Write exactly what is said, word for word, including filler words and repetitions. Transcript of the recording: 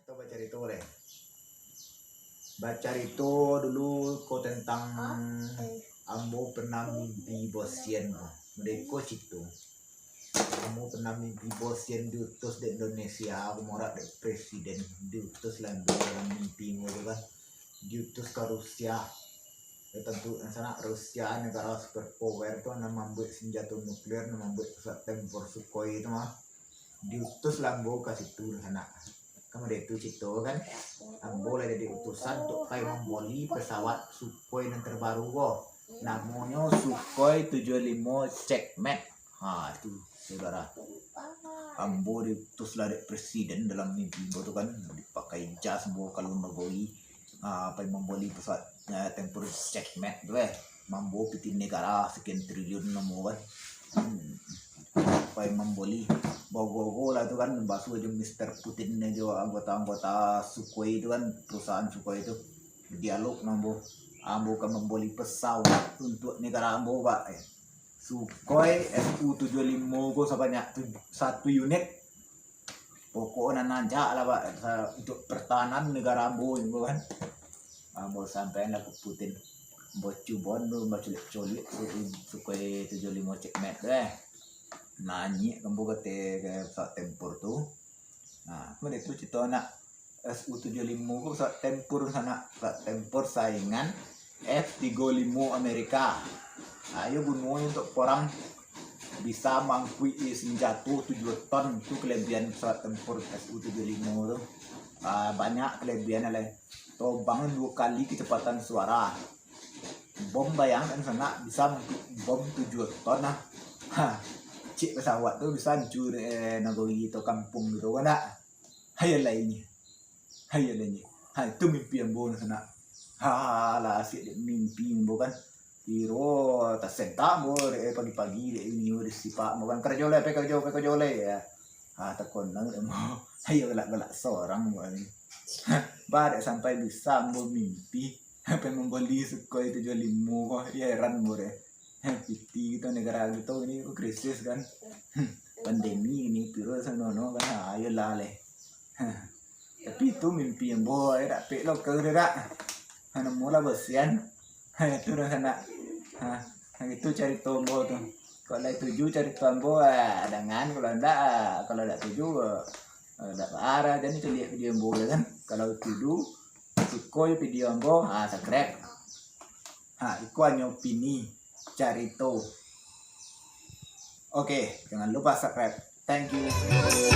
Bacarito deh. Bacarito dulu ko tentang ambo pernah mimpi bosian ko. Mereko situ. Ambo pernah mimpi bosian diutus di Indonesia, ambo morak dek presiden, diutus lah ambo dalam mimpi ambo tu kan. Diutus ka Rusia. Ya, tentu sanak Rusia negara super power tu, nan mambuek senjato nuklir, nan mambuek pesawat tempur Sukhoi tu mah. Diutus lah ambo ka situ sanak. Kan model tu carito kan. Ambo lah jadi utusan untuk pai mamboli pesawat Sukhoi nan terbaru ko. Namonyo Sukhoi tujuah limo Checkmate. Ha, tu, saudara. Ambo diutus lah dek presiden dalam mimpi ambo tu kan, dipakai jas ambo ka luar nagori, ah, pai mamboli pesawat, eh, tempur Checkmate tu, eh. Mambo pitih negara sekian triliun namo kan. Hmm. Pai mamboli. Bagogo lah tu kan, basuo jo Mister Putin jo anggota-anggota Sukhoi tu kan, perusahaan Sukhoi tu. Dialog ambo. Ambo ka mamboli pesawat untuk negara ambo, Pak. Eh. Sukhoi S U tujuah limo ko sabanyak tu, satu unit. Pokok nan rancak lah, Pak, sa-, untuk pertahanan negara ambo ko kan. Ambo sampaian lah ka Putin. Ambo cubo dulu, ambo culik-culik Su-, Sukhoi tujuah limo Checkmate tu, eh. Naiak ambo ka te-, ka pesawat tempur tu. Nah, kemudian tu carito nak S U tujuah limo ko pesawat tempur sanak, pesawat tempur saingan F tigo limo Amerika. Nah, iyo gunonyo untuk porang bisa mangkuik senjato tujuah ton, tu kelebihan pesawat tempur S U tujuah limo tu. Ah, banyak kelebihan lah. Tobang duo kali kecepatan suara. Bom, bayangkan sanak, bisa mangkuik bom tujuah ton lah. Ha, ciek pesawat tu bisa hancua, eh, nagori atau kampuang gitu kan dak? Hayo lah inyo. Hayo lah inyo. Ha, itu mimpi ambo sanak. Ha, lah asik dek mimpi ambo kan. Kiro tasentak ambo dek pagi-pagi dek inyo dek sipak ambo kan, karajo lai, pai karajo, pai karajo lai, ya. Ha, takonang dek ambo. Hayo galak-galak sorang ambo ni. Ba dek sampai bisa ambo mimpi. Sampai mamboli Sukhoi tujuah limo ko, ya heran ambo deh. Piti kito, negara kito ini ko krisis kan. Pandemi ini, virus nono kan, ha, ayolah leh. Tapi itu mimpi ambo, eh, dak pek lo ka dak. Ha, namo lah bosian. Ha, itu dah sanak. Ha, itu carito ambo tu. Kalau lah tuju carito ambo, ah, dangan, kalau ndak, ah, kalau ndak tuju, ah, ndak ba-arah, jadi caliak video ambo lah kan. Kalau tuju, suko jo video ambo, ah, subscribe. Ha, iko hanyo opini, carito. Oke, jangan lupa subscribe. Thank you.